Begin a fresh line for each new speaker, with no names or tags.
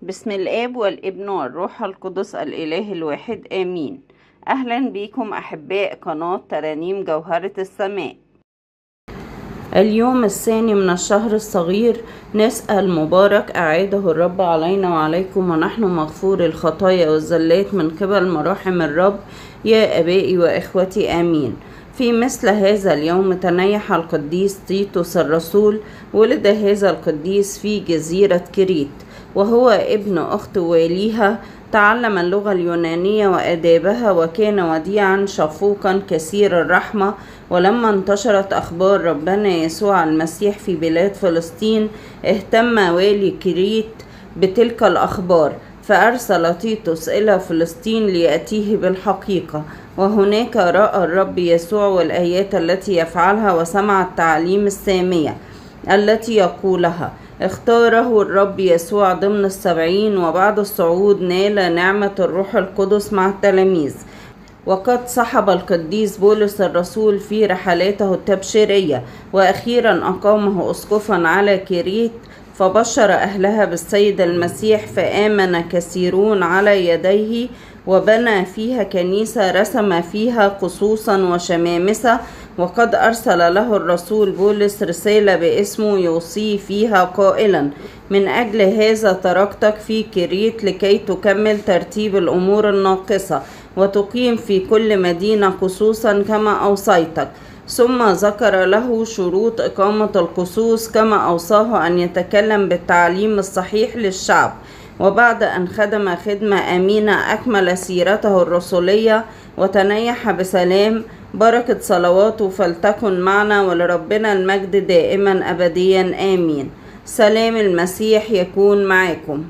بسم الآب والابن والروح القدس الإله الواحد آمين. أهلا بكم أحباء قناة ترانيم جوهرة السماء. اليوم الثاني من الشهر الصغير نسأل مبارك أعاده الرب علينا وعليكم ونحن مغفور الخطايا والزلات من قبل مراحم الرب يا أبائي وإخوتي آمين. في مثل هذا اليوم تنيح القديس تيتوس الرسول. ولد هذا القديس في جزيرة كريت وهو ابن أخت واليها. تعلم اللغة اليونانية وآدابها وكان وديعا شفوقا كثير الرحمة. ولما انتشرت أخبار ربنا يسوع المسيح في بلاد فلسطين اهتم والي كريت بتلك الأخبار، فأرسل تيتوس إلى فلسطين ليأتيه بالحقيقة. وهناك رأى الرب يسوع والآيات التي يفعلها وسمع التعاليم السامية التي يقولها. اختاره الرب يسوع ضمن 70، وبعد الصعود نال نعمة الروح القدس مع التلاميذ. وقد صحب القديس بولس الرسول في رحلاته التبشيرية، وأخيرا أقامه أسقفا على كريت، فبشر أهلها بالسيد المسيح فآمن كثيرون على يديه، وبنى فيها كنيسة رسم فيها قصوصا وشمامسة. وقد أرسل له الرسول بولس رسالة باسمه يوصيه فيها قائلا: من أجل هذا تركتك في كريت لكي تكمل ترتيب الأمور الناقصة وتقيم في كل مدينة قصوصا كما أوصيتك. ثم ذكر له شروط إقامة القصوص كما أوصاه أن يتكلم بالتعليم الصحيح للشعب. وبعد أن خدم خدمة أمينة أكمل سيرته الرسولية وتنيح بسلام. بركة صلواته فلتكن معنا ولربنا المجد دائما أبديا آمين. سلام المسيح يكون معاكم.